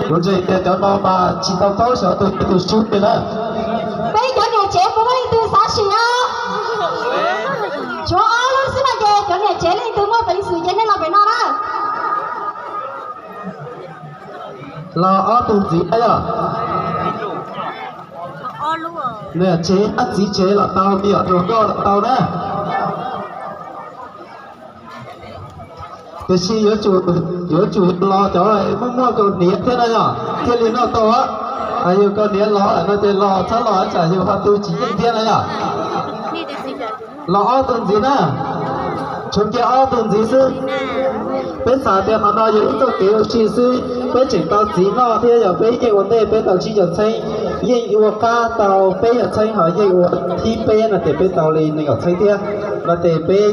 Kuv ntseeg tias cov no mas tsis tau paub xyov tus twg tus sub li na. Peb cov niam tsev puas muaj leej twg xav sim os? Tshuav ob lub xwb no ces cov niam tsev leej twg muaj peev xwm ces nej los pem no na. Los ob tug ntxiv na yog. Niam tsev ab txiv tsev los tau, me nyuam hluas nkauj los tau na. Tiam sis yuav tsum, yuav tsum los cov muaj muaj kaus hniav thiab na yog thiaj li noj tau. Yog kaus hniav lov lawm no ces los txhob los tsam yus ho tu tsis yeej thiab na yog. Los ob tug ntxiv na. Tshuav kiag ob tug ntxiv xwb. Peb xav tias qhov no yog ib txoj kev ua si xwb, peb tseem tau txiv noj thiab yog peb yeej ua ntej peb tau tsib caug txheeb, yeej ua qab tau peb caug txheeb ho yeej ua thib peb no ces peb tau li nees nkaum txheeb thiab. No ces peb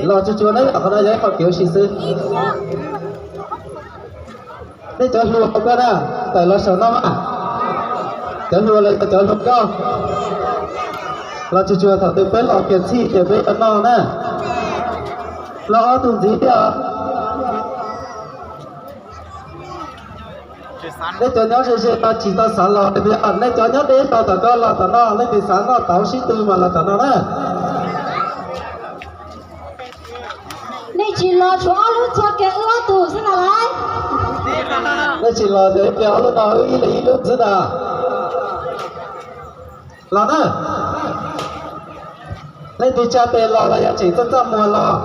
los tsuag tsuag na, qhov no yog ib qho kev ua si xwb. Nej cov hluas ko na, tawm los saum no mas. Cov hluas los yog cov hluas nkauj. Los tsuag tsuag thaum twg peb los kiag txhij ces peb yuav noj na. Los ob tug ntxiv thiab os. Nej cov nyob ze ze no tsis tau xav los li, nej cov nyob deb tau tom ko los tom no, leej twg xav noj tauv sib tw mas los tom no na. Nej tsis los tshuav ob lub txhua kiag wb ob tug xwb na lawm. Nej tsis los ces kiag ob lub no wb ib leeg ib lub xwb na. Los na. Leej twg tsa tes los los yog tseem txaj txaj muag los.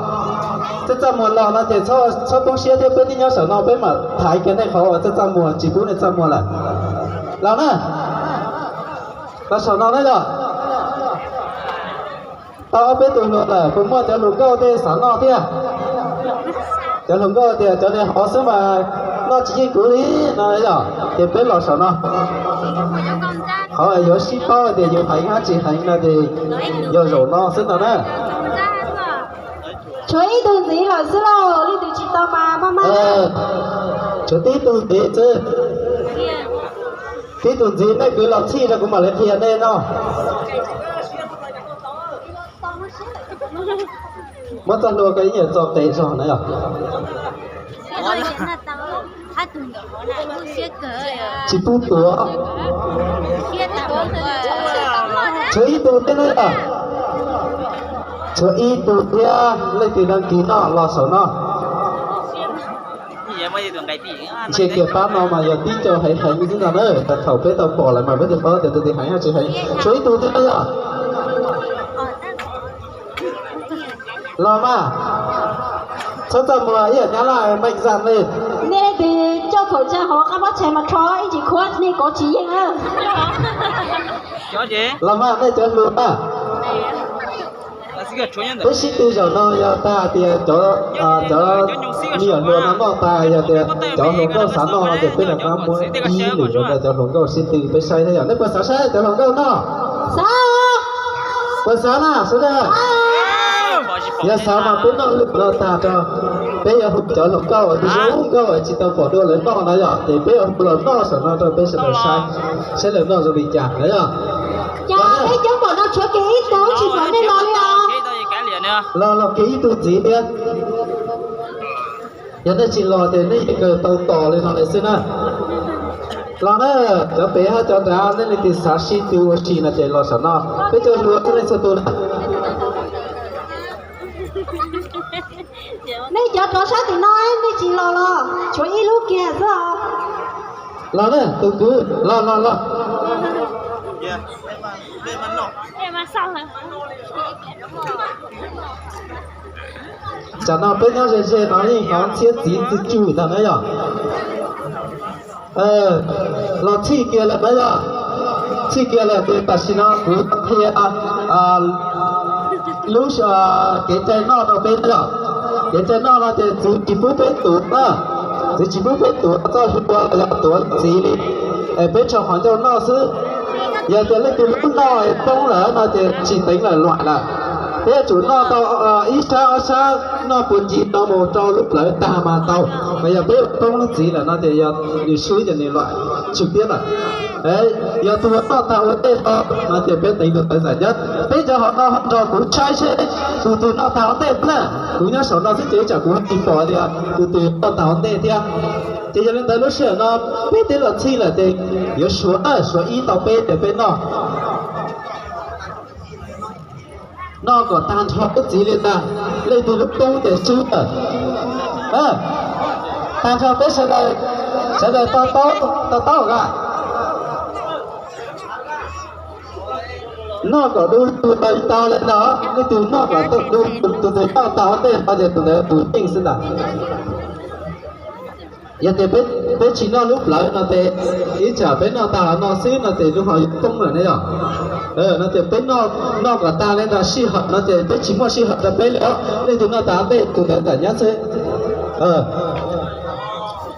Txaj txaj muag los no ces txhob poob siab thiab, peb tib nyob saum no peb mam thaiv kiag nej qhov uas txaj txaj muag tsis pub nej txaj muag lawm. Los na. Los saum no na yog. Tau ob peb tug hluas lawm puas muaj cov hluas nkauj tej xav noj thiab? Cov hluas nkauj tias cov niag hov xwb mas noj tsis yeej kuv li no yog ces peb los saum no. Qhov yuav sib paub tias yus heev hab tsis heev no ces yog zaum no xwb no na. Tshuav ib tug ntxiv lawm xwb lauj, leej twg tsis tau mas maj maj. Tshuav tib tug ntxiv xwb. Tib tug ntxiv nej kwv los txhij rau kuv mam li qhia nej no. Muab txoj hlua ko ib nyuag txo qes zog na yog. Tsis pub tuav. Tshuav ib tug thiab na yog. Tshuav ib tug thiab, leej twg nag kis noj los saum no. Ntshe kiag pab no mas yog tib co heev heev xwb no na, thaum peb tau pom lawm mas peb thiaj paub tias tus twg heev tsis heev. Tshuav ib tug thiab na yog. Los mas, txhob txaj muag ib yam nyab laj meej zam li. Nej leej twg coj khaum tsag hauv qab pob txha mas rho ib ntsis khuab nej kov tsis yeej na. Los mas nej cov hluas na. Peb sib tw zaum no yog tag tias cov, cov me nyuam hluas no noj tag yog tias cov hluas nkauj xav noj no ces peb rov qab muab ib lwm zaum rau cov hluas nkauj sib tw peb saib thiab yog nej puas xav saib cov hluas nkauj noj? Xav. Puas xav na sawv daws? Yog xav mas peb noj lwm no tag rau, peb yuav hu cov hluas nkauj uas zoo nkauj uas tsis tau pom dua lawv noj no yog ces peb yuav hu los noj saum no rau peb sawv daws saib, saib lawv noj zoo li cas na yog. Cas peb coob npaum no tshuav kiag ib tug tsis pom nej los li os. Los los kiag ib tug ntxiv thiab. Yog nej tsis los ces nej yeej kawg tau tos li no lawm xwb na. Los na, cov pem hab cov nrad nej leej twg xav sib tw ua si no ces los saum no, peb cov hluas txhua leej txhua tus na. Nej cov rov sab tim no nej tsis los los, tshuav ib lub kiag xwb os. Los na tus kwv, los los los. Tsam no peb nyob ze ze no yeej hnov ntxhiab txiv txwj tswg ntag na yog. Los txhij kiag lawm na yog. Txhij kiag lawm ces tam sim no kuv qhia lub kev cai noj rau peb na yog. Kev cai noj no ces txwv tsis pub peb tuav na. Txwv tsis pub peb tuav txoj hlua los yog tuav txiv li. Es peb rho qhov ncauj noj xwb. Yog tias leej twg lub noj poob lawm no ces tsis teev lawm, luam lawm. Peb yuav tsum noj tau ib sab ob sab, noj puas ncig no mus rau lub plawv tag mas tau. Mas yog peb ua poob lub txiv lawm no ces yog nws swb ces nws luam tswm tiab lawm. Yog tus uas noj tag ua ntej no no ces peb teev tus ntawd zam nyab. Peb cov hauv no ho nrog kuv saib seb tus twg noj tag ua ntej na. Kuv nyob saum no xwb ces ib tsam kuv tsis pom tias tus twg noj tag ua ntej thiab. Ces yog li ntawd lub sij hawm no peb twb los txhij lawm ces yuav suav na, suav ib tau peb ces peb noj. Noj kom tag nrho lub txiv li ntag, leej twg lub tub ces swb lawm. Tag nrho peb sawv daws, sawv daws to taub, to taub os. Noj kom du tus tau tau li ntag, leej twg noj kom du tus twg tau tau ntej no ces tus ntawd tus yeej xwb ntag. Yog tias peb tsis noj lub plawv no ces ib tsam peb noj tag no xwb no ces lub hauv yuav poob lawm ne yom. No ces peb noj kom tag li ntawd sij hawm no ces peb tsis muaj sij hawm rau peb li, leej twg noj tag ntej tus ntawd tawm nyob xwb.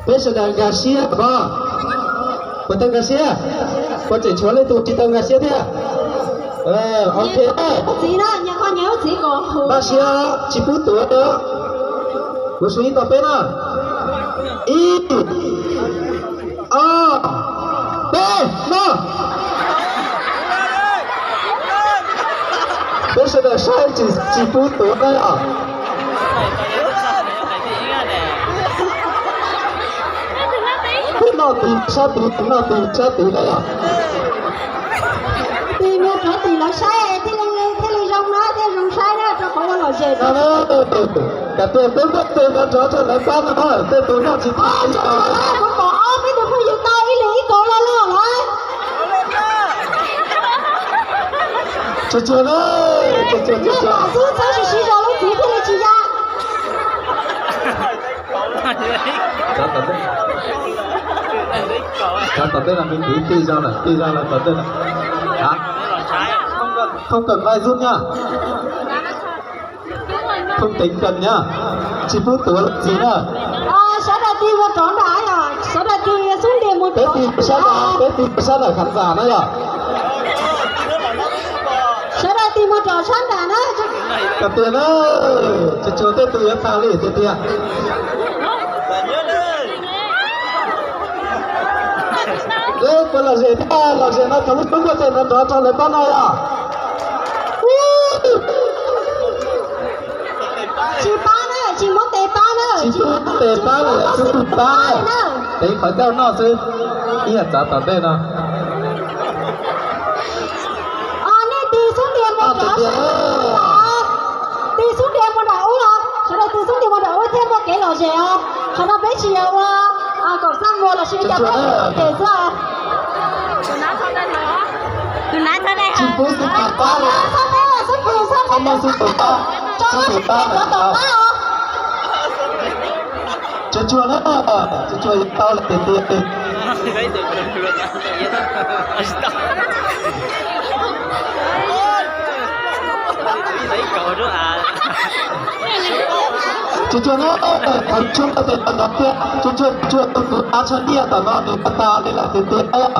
Peb sawv daws nkag siab os. Puas tau nkag siab? Puas tseem tshuav leej tus tsis tau nkag siab thiab? Ok, npaj siab tsis pub tuav os. Kuv suav ib tau peb na. Ib, ob, peb, noj. Peb sawv daws saib tsis pub tuav na yom. Peb noj tig sab tid, noj tig sab tid na yom. Tig mus rov tig lawv saib thiaj li, thiaj li zoo na, thiaj zoo saib na rau qhov uas lom zem no. Kav tias peb muab tes no rov rau lawv pab no, tej tus noj tsis tag li os. Kuv pom ob peb tus phooj ywg tau ib leeg ib kaus los lawm. Tsuag tsuag na, tsuag tsuag, tsuag tsuag. Xub txhob siv siv zog lub txiv thiaj li tsis ya. Tsav tom ntej no me kwv tij zog lawm, tij zog lawm tom ntej no. Không cần vai rút nha. Không tính cần nha. Tsis pub tuav lub txiv na. Sawv daws tig mus rov nram yom, sawv daws tig xub ntiag mus rov. Peb tig sab nram, peb tig sab nram khán giả na yom. Sawv daws tig mus rov sab nram na. Kav tias na, tsuag tsuag tej tus yuav tag li tiag tiag. Puas lom zem thiab, lom zem no thaum lub xub ntiag tes no rov rau lawv pab no yom. Tsis pab na, tsis muab tes pab na, tsis muab tes pab na, tsis pab na. Tev qhov ncauj noj xwb, ib yam tsav tom ntej no. Nej tig xub ntiag mus rov, tig xub ntiag mus nram ub los, sawv daws tig xub ntiag mus nram ub thiaj muaj kev lom zem os. Qhov no peb tsis yog ua kaum xab npua los sis cov peb tes xwb. Tus nav txhob dai hawm. Tsuag tsuag na, tsuag tsuag yuav tau lawm tiag tiag. Tsuag tsuag na, thaum tsuag tau tes tom no tiag, tsuag tsuag, tsuag tsuag tus kuv tav tsho nyiaj tom no nws tau tas li lawm tiag tiag.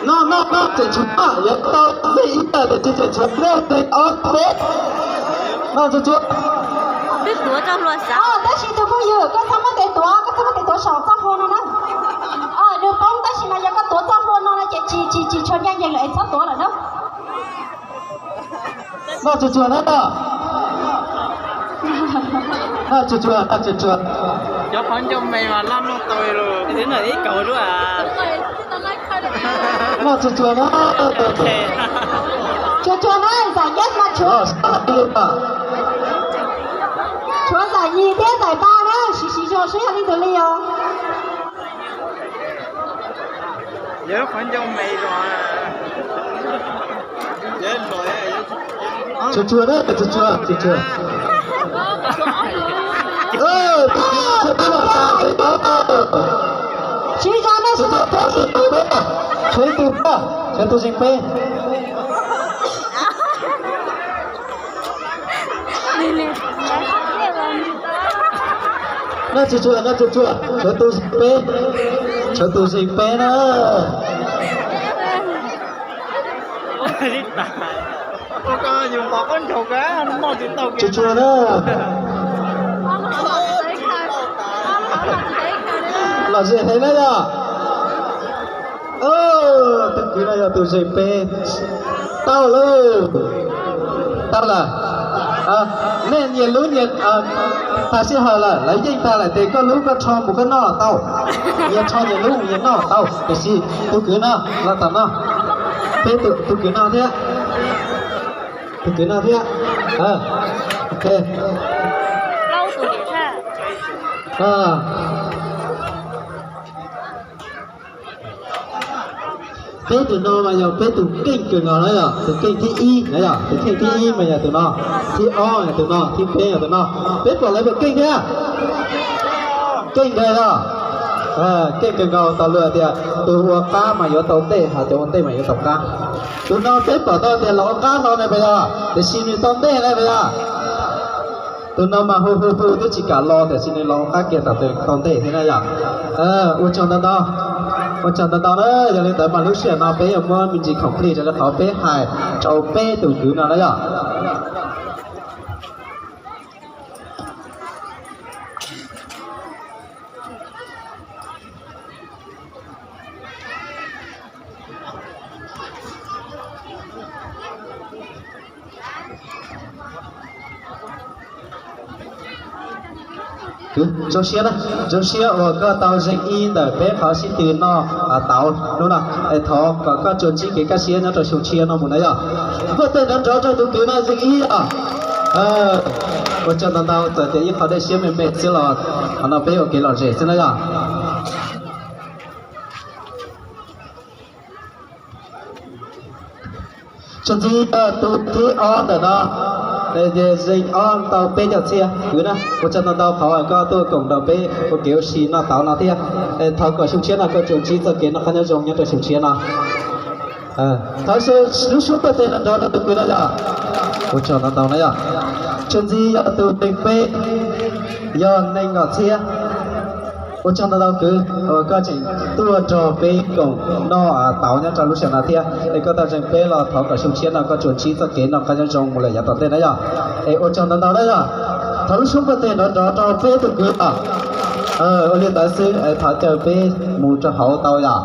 Noj noj noj, tseem tshuav, yuav tau txij ib tag tiam sis tseem tshuav pliag teg ob peb. Noj tsuag tsuag. Tab sis tus phooj ywg, koj txhob muab tes tuav, koj txhob muab tes tuav saum txoj hlua no na. Nws poob tab sis mas yog koj tuav txoj hlua no no ces tsis, tsis, tsis tshua ncaj ncees lawm es txhob tuav lawm na. Noj tsuag tsuag na. Noj tsuag tsuag, noj tsuag tsuag. Cov qhov ncauj me mas loj noj tau los. Noj tsuag tsuag na. Tsuag tsuag na, giải nhất mas tshuav, tshuav giải nhì thiab giải ba na, siv siv zog seb yog leej twg li os. Tsuag tsuag na, tsuag tsuag, tsuag tsuag. Siv zog na, siv zog. Tshuav tus pab, tshuav tus zeem peb. Noj tsuag tsuag, noj tsuag tsuag, tshuav tus zeem peb, tshuav tus zeem peb na. Tsuag tsuag na. Lom zem heev na yom. Tus kwv no yog tus zeem peb. Tau lawm. Tau lawm. Nej nyias lub nyias tag sij hawm lawm, lawv yeej tag lawm ces koj lub koj rho mus koj noj tau. Nyias rho nyias lub nyias noj tau. Tiam sis tus kwv no los tom no, peb tus kwv no thiab, tus kwv no thiab. Ok. Peb tus no mas yog peb tus keej kawg nkaus na yom, tus keej thib ib na yom, tus keej thib ib mas yog tus no, thib ob yog tus no, thib peb yog tus no. Peb pom lawv puas keej thiab? Keej kawg yog, keej kawg nkaus. Tau luag tias tus ua qab mas yuav tau ntej, hos tus ua ntej mas yuav tau qab. Tus no peb pom tau tias los ua qab hlo na puas yog? Tiam sis nws tau ntej na puas yog? Tus no mas hu hu hu twb tsis kam los tiam sis nws los ua qab kiag tom tau ntej thiab na yom. Ua tsaug ntau ntau, ua tsaug ntau ntau na. Yog li ntawd mas lub sij hawm no peb yuav muab me ntsis khoom plig rau qhov peb hais rau peb tus kwv no na yom. Zoo siab, zoo siab uas koj tau zeem ib ntawm peb qhov sib tw noj tauv hnub no. Es thov kom koj tsuas ntsib kev kaj siab nyob rau xyoo tshiab no mus na yom. Npuaj teg nrov nrov rau tus kwv no zeem ib yom. Ua tsaug ntau ntau, txawm tias ib qho dej siab me me xwb los qhov no peb ua kev lom zem xwb na yom. Tsuas ntxiv yog tus thib ob ntawm no, es zeem ob tau peb caug txhiab kwv na. Ua tsaug ntau ntau qhov koj tuaj koom nrog peb ua kev ua si noj tauv no thiab. Es thov kom xyoo tshiab no koj tsuas ntsib txoj kev noj qab nyob zoo nyob rau xyoo tshiab no. Thov lub suab npuaj teg nrov nrov rau tus kwv no yom. Ua tsaug ntau ntau na yom. Tsuas ntxiv yog tus neeg peb, yog neeg nkaum txhiab. Ua tsaug ntau ntau kwv uas koj tseem tuaj nrog peb koom noj tauv nyob rau lub sij hawm no thiab. Es koj tau zeem peb los thov kom xyoo tshiab no koj tsuas ntsib txoj kev noj qab nyob zoo mus lawm yav tom ntej na yom. Es ua tsaug ntau ntau na yom. Thov lub suab npuaj teg nrov nrov rau peb tus kwv os. Ua li ntawd xwb es thov caw peb mus rau hauv tau yom.